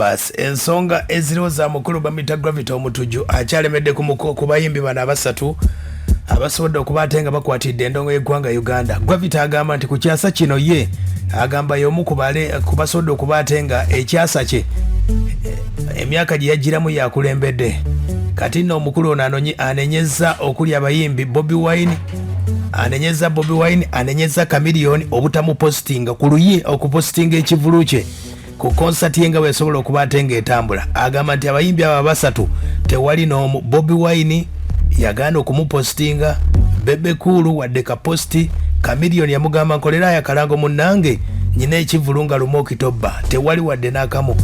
Basi ensonga eziriwo za mukulu bamuyita Gravity Omutujju akyalemedde ku bayimbi bano abasatu abasobodde okuba ate nga bakwatidde endongo y'eggwanga Uganda. Gravity agamba nti ku kyasa kino ye agamba y'omu ku basobodde okuba ate nga ekyasa kye emyaka gye yajjiramu yakulembedde. Kati nno omukulu ono anenyezza okuli abayimbi Bobi Wine, anenyezza Bobi Wine, anenyezza Chameleone obutamupositinga ku luyi okupositinga ekivulu kye ku konsati ye nga bwesobola okuba ate ng'etambula. Agamba nti abayimbi abo abasatu tewali n'omu. Bobi Wine yagaana okumupositinga, Bebe Cool wadde kapositi, Chameleone yamugamba nkolera aya kalango munnange nyina ekivulu nga lumu okitobba, tewali wadde n'akamu.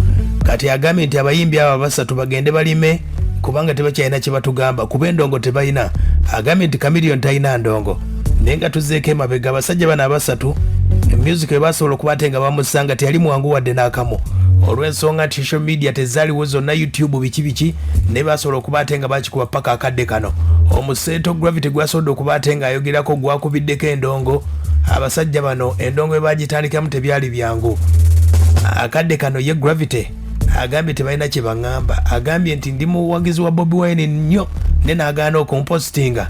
Kati agambye nti abayimbi abo abasatu bagende balime kubanga tebakyalina kye batugamba kuba endongo tebalina. Agambye nti Chameleone talina ndongo, naye nga tuzzeeko emabega abasajja bano abasatu music we basobola okuba ate nga bamusanga teyali mwangu wadde n'akamu, olw'ensonga nti social media tezaaliwo zonna, YouTube biki biki, naye basobola okuba ate nga bakikuba paka akadde kano. Omuseeto Gravity gwasobodde okuba ate ng'ayogerako gwakubiddeko endongo. Abasajja bano endongo we bagitandikamu tebyali byangu. Akadde kano ye Gravity agambye tebalina kye baŋŋamba. Agambye nti ndi muwagizi wa Bobi Wine nnyo ne n'agaana okumpositinga.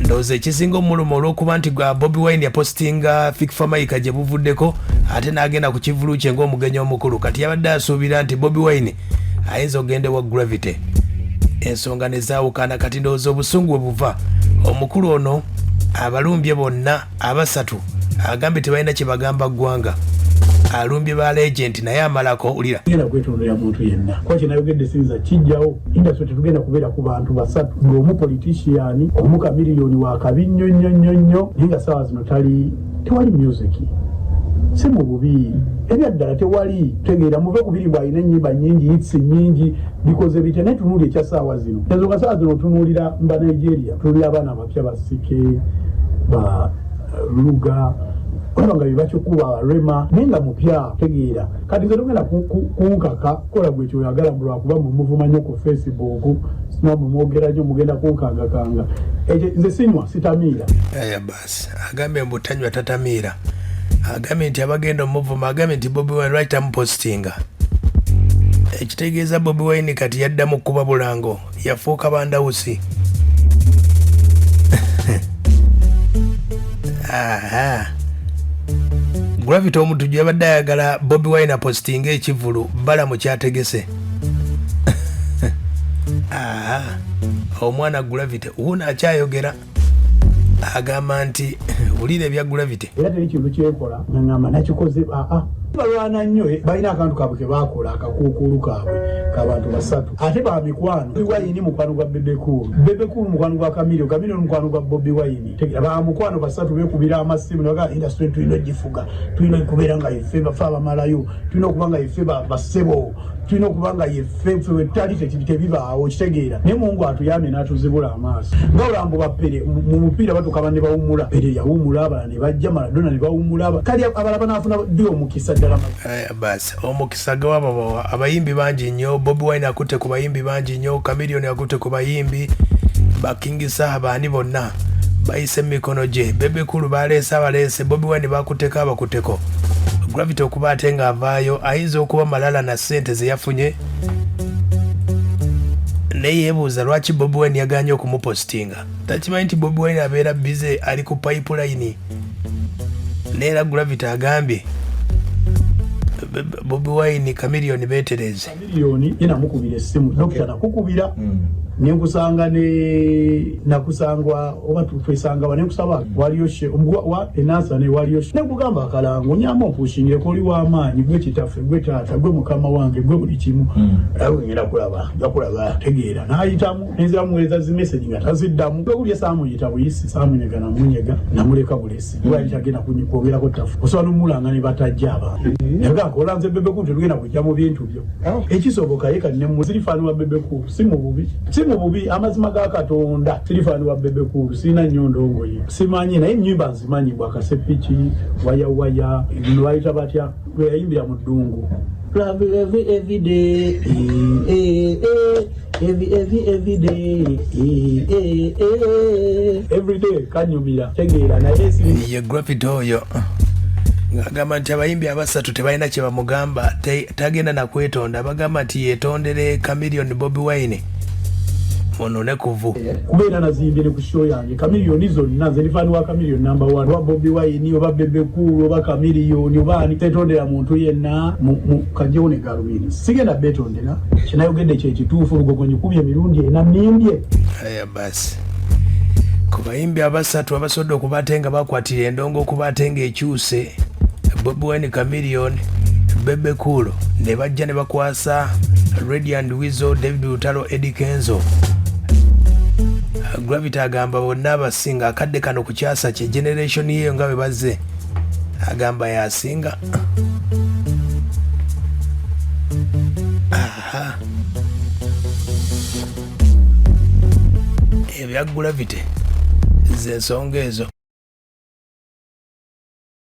Ndowooza ekisinga omuluma olw'okuba nti gwa Bobi Wine yapositinga Fik Fameica gye buvuddeko ate n'agenda ku kivulu kye ng'omugenyi omukulu. Kati yabadde asuubira nti Bobi Wine ayinza okugenda ewa Gravity, ensonga ne zaawukana. Kati ndowooza obusungu bwe buva omukulu ono abalumbye bonna abasatu, agambye tebalina kye bagamba ggwanga. Alumbye ba legend naye amalako wulira. Genda kwetondera muntu yenna kuba kyenayogedde siyinza kijjawo. Industry tetugenda kubeera ku bantu basatu ng'omu politician, omu Chameleone wa kabi nnyo nnyo nnyo nnyo, naye nga saawa zino tali tewali music, si mu bubi ebyaddala tewali. Tegeera muve ku biri mbu alina ennyimba nnyingi, hits nnyingi, bikoze bitya, naye tunuulira ekya saawa zino. Ensonga saawa zino otunuulira mba Nigeria, tunuulira abaana abapya basike ba Luga, olaba nga bebakikuba Rema naye nga mupya. Tegeera kati nze togenda kunkaka kola gwe kyoyagala lwakuba mumuvuma nnyo ku Facebook, mumwogera nnyo, mugenda kunkangakanga. Ekyo nze sinywa, sitamiira. Aya basi, agambye mbu tanywa tatamiira. Agambye nti abagenda omuvuma, agambye nti Bobi Wine lwaki tamupositinga, ekitegeeza Bobi Wine kati yaddamu kuba bulango, yafuuka bandawusi. Aha. Gravity Omutujju yabadde ayagala Bobi Wine apositinga ekivulu balamu kyategese. Aha. Omwana Gravity wuuno akyayogera, agamba nti wulira ebya Gravity. Era teri kintu kyenkola nga ngamba nakikoze. Aa, balwana nnyo, balina akantu kaabwe ke bakola, akakuukulu kaabwe kabantu basatu ate ba mikwano. Bobi Wine mukwano gwa Bebe Cool, Bebe Cool mukwano gwa Chameleone, Chameleone mukwano gwa Bobi Wine. Tegeera ba mukwano basatu beekubira amasimu nebagaa industry tulina ogifuga, tulina okubeera nga yeffe bafe abamalayo, tulina okuba nga yeffe basebo, tulina okuba nga yeffe ffe wetutali tebibaawo. Kitegeera naye Mungu atuyambye n'atuzibula amaaso nga olambo bapere mu mupiira batuuka banne bawumula. Pere yawumula, abalala ne bajja, Maradona ne bawumula, kali abalala banaafuna ddi omukisa ddala? Basi omukisa gewababawa abayimbi bangi nnyo. Bobi Wine akutte ku bayimbi bangi nnyo, Chameleone akutte ku bayimbi ba King Saha, baani bonna bayise mu mikono gye. Bebe Cool baleese abaleese, Bobi Wine bakutteko abakutteko. Gravity okuba ate ng'avaayo ayinza okuba malala na ssente ze yafunye, naye yeebuuza lwaki Bobi Wine yagaanye okumupositinga. Takimanyi nti Bobi Wine abeera bize ali ku pipeline. Neera Gravity agambye Bobi Wine, Chameleone beetereze. Chameleone ye namukubira essimu, dokita nakukubira nenkusanga ne nakusangwa oba twesanga wa nenkusaba waliyo she wa enasa ne waliyo she nekugamba akalango nyama ompushingireko, oli w'amaanyi, gwe kitaffe, gwe taata, gwe mukama wange, gwe buli kimu. Awe ngenda kulaba, nja kulaba. Tegeera n'ayitamu nenzira muweereza zi message nga taziddamu. Gwekubye saamuyita buyisi, saamunyega namunyega namuleka bulesi, lwali tagenda kwongerako tafu osobola nomulanga ne batajja abantu. Naga olanze Bebe Cool, tetugenda kujja mu bintu byo. Ekisoboka ye kati ne siri fan wa Bebe Cool, si mu bubi, si mu bubi, amazima ga Katonda siri fan wa Bebe Cool, sirina nnyo ndongo ye simanyi, naye ennyimba nzimanyi bwakasepiki waya waya bino bayita batya lwe yayimbira mu ddungu. Love every day, eh, eh, eh. Every, every, every day, eh, eh, eh. Every day kanyumira. Tegeera naye ye Gravity oyo. Ng'agamba nti abayimbi abasatu tebalina kye bamugamba, tagenda na kwetonda. Bagamba nti yeetondere Chameleone, Bobi Wine munone kuvu. Kubeera nazimbye ne ku show yange Chameleone zonna. Nze ndi fan wa Chameleone number one, oba Bobi Wine oba Bebe Cool oba Chameleone oba ani, tetondera muntu yenna. Kajjewo ne galubindi, sigenda betondera. Kyenayogedde kyekituufu. Lugogo nyikubye emirundi ena, nimbye. Aya basi, ku bayimbi abasatu abasobodde okuba ate nga bakwatira endongo okuba ate nga ekyuse, Bobi Wine, Chameleone, Bebe Cool, ne bajja ne bakwasa Radio and Weasel, David Lutalo, Eddie Kenzo. Gravity agamba bonna abasinga akadde kano ku kyasa kye, generation yeeyo nga bwe bazze, agamba yasinga. Aha, ebya Gravity zensonga ezo.